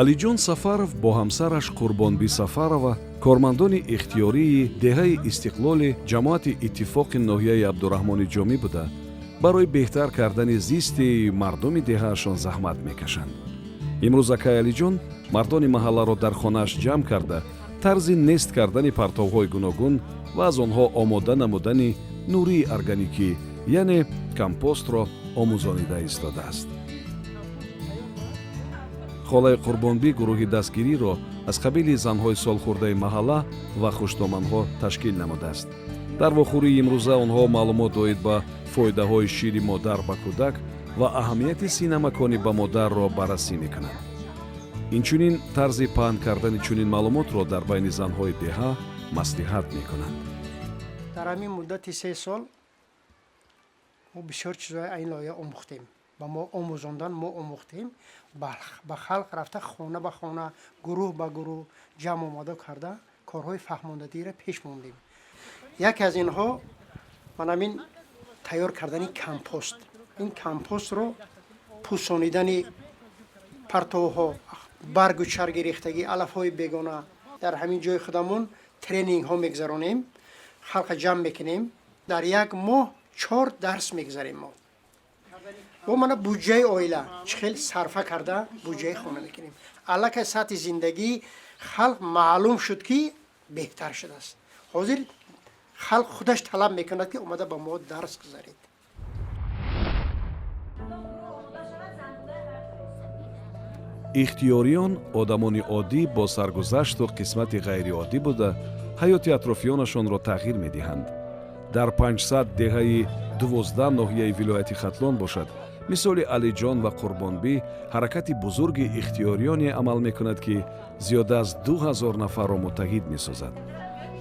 Алиҷон Сафаров бо ҳамсараш Қурбонбӣ Сафарова кормандони ихтиёрии деҳаи Истиқлоли ҷамоати Иттифоқи ноҳияи Абдураҳмони Ҷомӣ буда, барои беҳтар кардани зисти мардуми деҳаашон заҳмат мекашанд. Имрӯз акай Алиҷон мардони маҳалларо дар хонааш ҷамъ карда, тарзи нест кардани партовҳои гуногун ва аз онҳо омода намудани нурии органикӣ, яъне компостро омӯзонида истодааст. Холаи Қурбонбӣ гурӯҳи дастгириро аз қабили занҳои солхӯрдаи маҳалла ва хушдоманҳо ташкил намудааст. Дар вохӯрии имрӯза онҳо маълумот доид ба фоидаҳои шири модар ба кӯдак ва аҳамияти синамаконӣ ба модарро баррасӣ мекунанд. Инчунин тарзи паҳн кардани чунин маълумотро дар байни занҳои деҳа маслиҳат мекунанд. Дар ҳамин муддати 3 сол мо бисёр чизҳои ин лоиҳа омӯхтем, ба мо омӯзондан, мо омӯхтем, ба халқ рафта, хона ба хона, гурӯҳ ба гурӯҳ ҷамъ омода карда, корҳои фаҳмондадиро пеш мондем. Яке аз инҳо ман ҳамин тайёр кардани компост. Ин компостро пӯсонидани партовҳо, баргу чарги рехтагӣ, алафҳои бегона. Дар ҳамин ҷои худамон тренингҳо мегузаронем, халқа ҷамъ мекунем, дар як моҳ чор дарс мегузарем мо. Бо мана буҷаи оила чӣ хел сарфа карда буҷаи хона мекунем. Аллакай сатҳи зиндагии халқ маълум шуд, ки беҳтар шудааст. Ҳозир халқ худаш талаб мекунад, ки омада ба мо дарс гузаред. Ихтиёриён одамони оддӣ бо саргузашту қисмати ғайриоддӣ буда, ҳаёти атрофиёнашонро тағйир медиҳанд. Дар 500 деҳаи 12 ноҳияи вилояти Хатлон бошад, мисоли Алиҷон ва Қурбонбӣ ҳаракати бузурги ихтиёриёне амал мекунад, ки зиёда аз 2000 нафарро муттаҳид месозад.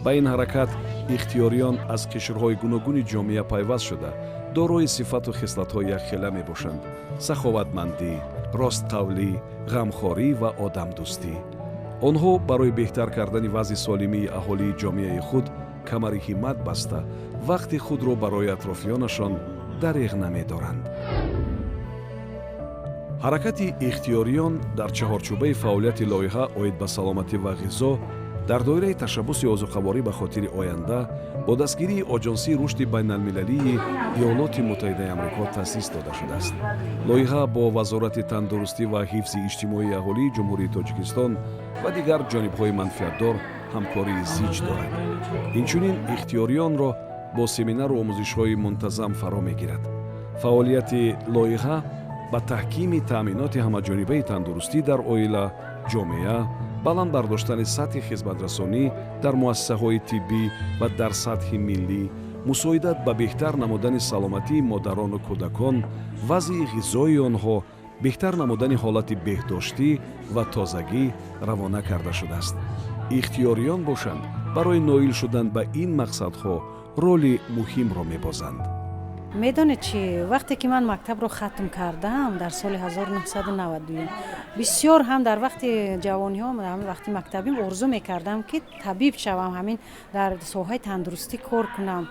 Ба ин ҳаракат ихтиёриён аз қишрҳои гуногуни ҷомеа пайваст шуда, дорои сифату хислатҳои якхела мебошанд: саховатмандӣ, ростқавлӣ, ғамхорӣ ва одамдӯстӣ. Онҳо барои беҳтар кардани вазъи солимии аҳолии ҷомеаи худ камари ҳиммат баста, вақти худро барои атрофиёнашон дареғ намедоранд. Ҳаракати ихтиёриён дар чаҳорчӯбаи фаъолияти лоиҳа оид ба саломатӣ ва ғизо дар доираи ташаббуси озуқаворӣ ба хотири оянда бо дастгирии Оҷонсии рушди байналмилалии Иёлоти Муттаҳидаи Амрико таъсис дода шудааст. Лоиҳа бо Вазорати тандурустӣ ва ҳифзи иҷтимоии аҳолии Ҷумҳурии Тоҷикистон ва дигар ҷонибҳои манфиатдор ҳамкории зич дорад. Инчунин ихтиёриёнро бо семинару омӯзишҳои мунтазам фаро мегирад. Фаъолияти лоиҳа ба таҳкими таъминоти ҳамаҷонибаи тандурустӣ дар оила, ҷомеа, баланд бардоштани сатҳи хизматрасонӣ дар муассисаҳои тиббӣ ва дар сатҳи миллӣ, мусоидат ба беҳтар намудани саломатии модарону кӯдакон, вазъи ғизои онҳо, беҳтар намудани ҳолати беҳдоштӣ ва тозагӣ равона карда шудааст. Ихтиёриён бошанд, барои ноил шудан ба ин мақсадҳо роли муҳимро мебозанд. Медонед чӣ, вақте ки ман мактабро хатм кардам дар соли 1992, бисёр ҳам дар вақти ҷавониҳо, вақти мактабим орзу мекардам, ки табиб шавам, ҳамин дар соҳаи тандурустӣ кор кунам.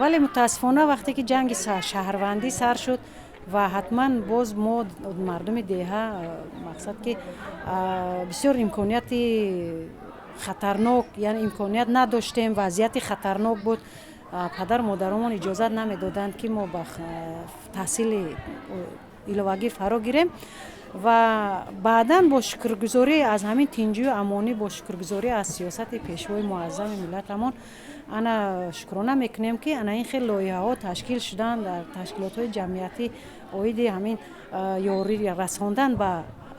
Вале мутаассифона, вақте ки ҷанги шаҳрвандӣ сар шуд ва ҳатман боз мо мардуми деҳа, мақсад ки бисёр имконияти хатарнок, яъне имконият надоштем, вазъияти хатарнок буд, падару модаромон иҷозат намедоданд, ки мо ба таҳсили иловагӣ фаро гирем. Ва баъдан бо шукргузорӣ аз ҳамин тинҷию амонӣ, бо шукргузорӣ аз сиёсати пешвои муаззами миллатамон, ана шукрона мекунем, ки ана ин хел лоиҳаҳо ташкил шуданд дар ташкилотҳои ҷамъиятӣ оиди ҳамин ёрӣ расондан ба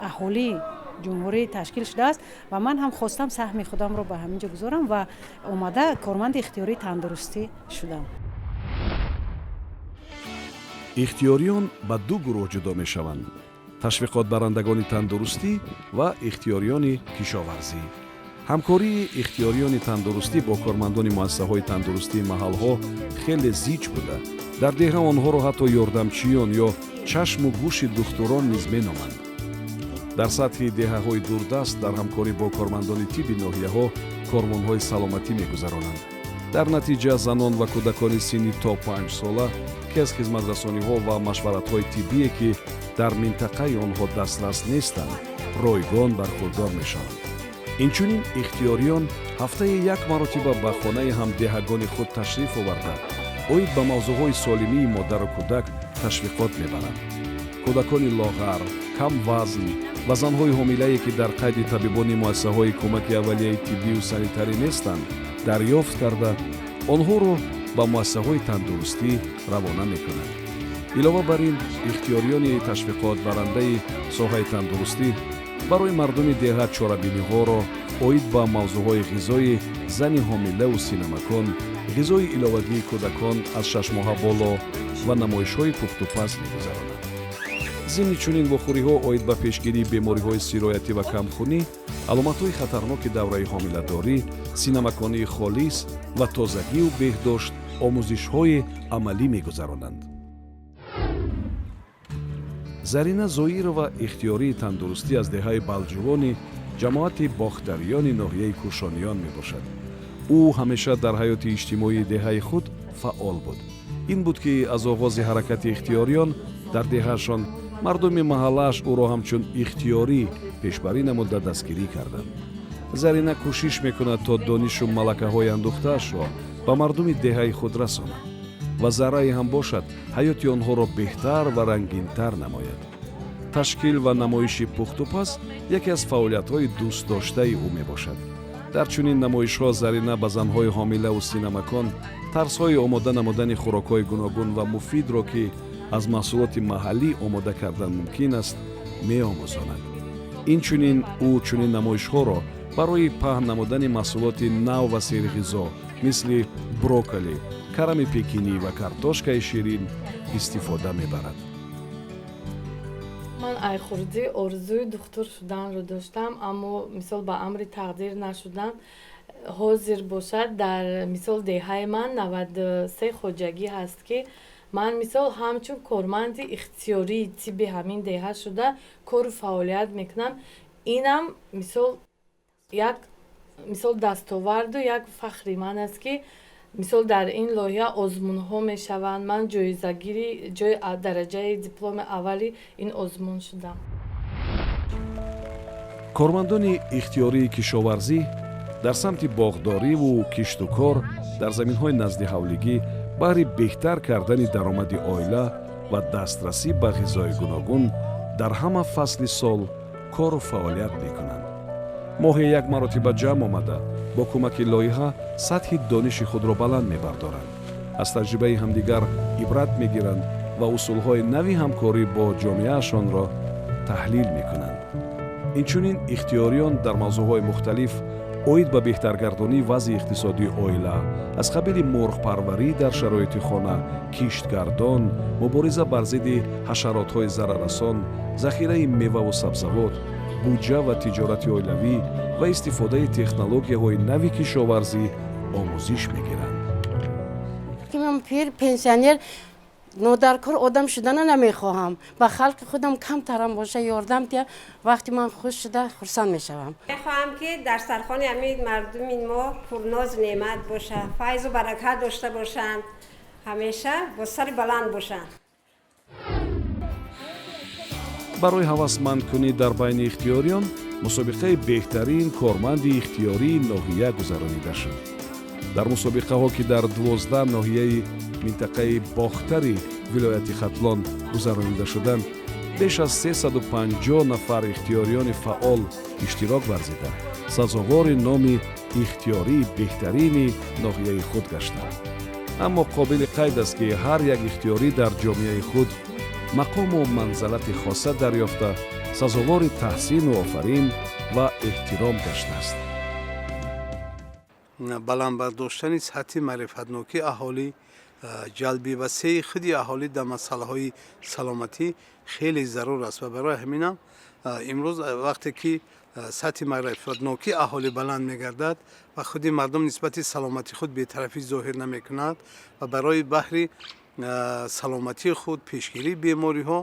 аҳолии ҷумҳурӣ ташкил шудааст. Ва ман ҳам хостам саҳми худамро ба ҳамин ҷо гузорам ва омада корманди ихтиёрии тандурустӣ шудам. Ихтиёриён ба ду гурӯҳ ҷудо мешаванд: ташвиқотбарандагони тандурустӣ ва ихтиёриёни кишоварзӣ. Ҳамкории ихтиёриёни тандурустӣ бо кормандони муассисаҳои тандурустии маҳалҳо хеле зич буда, дар деҳа онҳоро ҳатто ёрдамчиён ё чашму гӯши духтурон низ меноманд. Дар сатҳи деҳаҳои дурдаст дар ҳамкорӣ бо кормандони тибби ноҳияҳо корвонҳои саломатӣ мегузаронанд. Дар натиҷа занон ва кӯдакони синни то 5 сола, ки аз хизматрасониҳо ва машваратҳои тиббие, ки Дар минтақаи онҳо дастрас нестанд, ройгон бархурдор мешаванд. Инчунин ихтиёриён ҳафтаи як маротиба ба хонаи ҳамдеҳагони худ ташриф оварда, оид ба мавзӯъҳои солимии модару кӯдак ташвиқот мебаранд. Кӯдакони лоғар, камвазн ва занҳои ҳомилае, ки дар қайди табибони муассисаҳои кӯмаки аввалияи тиббию санитарӣ нестанд, дарёфт карда, онҳоро ба муассисаҳои тандурустӣ равона мекунанд. Илова бар ин, ихтиёриёни ташвиқотбарандаи соҳаи тандурустӣ барои мардуми деҳа чорабиниҳоро оид ба мавзӯъҳои ғизои зани ҳомилаву синамакон, ғизои иловагии кӯдакон аз 6 моҳа боло ва намоишҳои пухтупаз мегузаронанд. Зимни чунин вохӯриҳо оид ба пешгирии бемориҳои сироятӣ ва камхунӣ, аломатҳои хатарноки давраи ҳомиладорӣ, синамаконии холис ва тозагию беҳдошт омӯзишҳои амалӣ мегузаронанд. Зарина Зоирова ихтиёрии тандурустӣ аз деҳаи Балҷувони ҷамоати Бохтариёни ноҳияи Кӯшониён мебошад. Ӯ ҳамеша дар ҳаёти иҷтимоии деҳаи худ фаъол буд. Ин буд, ки аз оғози ҳаракати ихтиёриён дар деҳаашон мардуми маҳаллааш ӯро ҳамчун ихтиёрӣ пешбарӣ намуда, дастгирӣ карданд. Зарина кӯшиш мекунад, то донишу малакаҳои андӯхтаашро ба мардуми деҳаи худ расонад ва заррае ҳам бошад, ҳаёти онҳоро беҳтар ва рангинтар намояд. Ташкил ва намоиши пухтупаз яке аз фаъолиятҳои дӯстдоштаи ӯ мебошад. Дар чунин намоишҳо Зарина ба занҳои ҳомилаву синамакон тарзҳои омода намудани хӯрокҳои гуногун ва муфидро, ки аз маҳсулоти маҳаллӣ омода кардан мумкин аст, меомӯзонад. Инчунин ӯ чунин намоишҳоро барои паҳн намудани маҳсулоти нав ва серғизо, мисли брокколи, карами пекинӣ ва картошкаи ширин истифода мебарад. Ман ай хурдӣ орзуи духтур шуданро доштам, аммо, мисол, ба амри тақдир нашудам. Ҳозир бошад, дар, мисол, деҳаи ман 93 хоҷагӣ ҳаст, ки ман, мисол, ҳамчун корманди ихтиёрии тибби ҳамин деҳа шуда кору фаъолият мекунам. Инам, мисол, як, мисол, дастоварду як фахри ман аст, ки, мисол, дар ин лоиҳа озмунҳо мешаванд. Ман ҷоизагири ҷои дараҷаи дипломи аввали ин озмун шудам. Кормандони ихтиёрии кишоварзӣ дар самти боғдориву кишту кор дар заминҳои наздиҳавлигӣ баҳри беҳтар кардани даромади оила ва дастрасӣ ба ғизои гуногун дар ҳама фасли сол кору фаъолият мекунанд. Моҳе як маротиба ҷамъ омада, бо кӯмаки лоиҳа сатҳи дониши худро баланд мебардоранд, аз таҷрибаи ҳамдигар ибрат мегиранд ва усулҳои нави ҳамкорӣ бо ҷомеаашонро таҳлил мекунанд. Инчунин ихтиёриён дар мавзӯъҳои мухталиф оид ба беҳтаргардонии вазъи иқтисодии оила, аз қабили мурғпарварӣ дар шароити хона, киштгардон, мубориза бар зидди ҳашаротҳои зараррасон, захираи меваву сабзавот, буҷа ва тиҷорати оилавӣ ва истифодаи технологияҳои нави кишоварзӣ омӯзиш мегиранд. Ман пир, пенсионер, нодаркор одам шудана намехоҳам. Ба халқи худам камтарам боша, ёрдам тия. Вақти ман хуш шуда, хурсанд мешавам. Мехоҳам, ки дар сархони ҳамин мардуми мо пурнозу неъмат боша, файзу баракат дошта бошанд, ҳамеша бо сари баланд бошанд. Барои ҳавасмандкунӣ дар байни ихтиёриён мусобиқаи беҳтарин корманди ихтиёрии ноҳия гузаронида шуд. Дар мусобиқаҳо, ки дар 12 ноҳияи минтақаи Бохтари вилояти Хатлон гузаронида шуданд, беш аз 350 нафар ихтиёриёни фаъол иштирок варзида, сазовори номи ихтиёрии беҳтарини ноҳияи худ гаштанд. Аммо қобили қайд аст, ки ҳар як ихтиёрӣ дар ҷомеаи худ мақому манзалати хоса дарёфта, сазовори таҳсину офарин ва эҳтиром гаштааст. Баланд бардоштани сатҳи маърифатнокии аҳолӣ, ҷалби васеи худи аҳолӣ дар масъалаҳои саломатӣ хеле зарур аст ва барои ҳаминам имрӯз, вақте ки сатҳи маърифатнокии аҳолӣ баланд мегардад ва худи мардум нисбати саломатии худ бетарафӣ зоҳир намекунад ва барои баҳри саломатии худ, пешгирии бемориҳо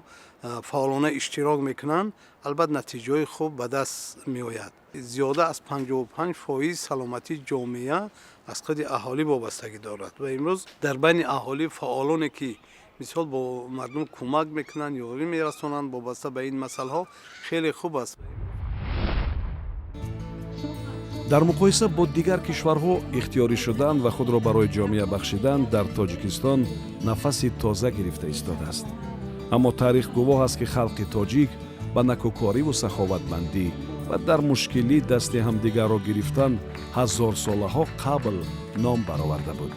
фаъолона иштирок мекунанд, албатта, натиҷаҳои хуб ба даст меояд. Зиёда аз 55% саломатии ҷомеа аз худи аҳолӣ вобастагӣ дорад ва имрӯз дар байни аҳолӣ фаъолоне ки Мисол, бо мардум кӯмак мекунанд, ёрӣ мерасонанд, вобаста ба ин масъалаҳо хеле хуб аст. Дар муқоиса бо дигар кишварҳо ихтиёрӣ шудан ва худро барои ҷомеа бахшидан дар Тоҷикистон нафаси тоза гирифта истодааст. Аммо таърих гувоҳ аст, ки халқи тоҷик ба накӯкориву саховатмандӣ ва дар мушкилӣ дасти ҳамдигарро гирифтан ҳазорсолаҳо қабл ном бароварда буд.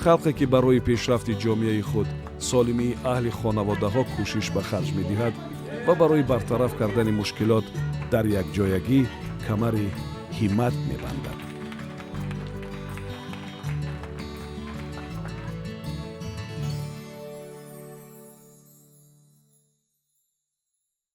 Халқе ки барои пешрафти ҷомеаи худ, солимии аҳли хонаводаҳо кӯшиш ба харҷ медиҳад ва барои бартараф кардани мушкилот дар якҷоягӣ камари ҳиммат мебандад.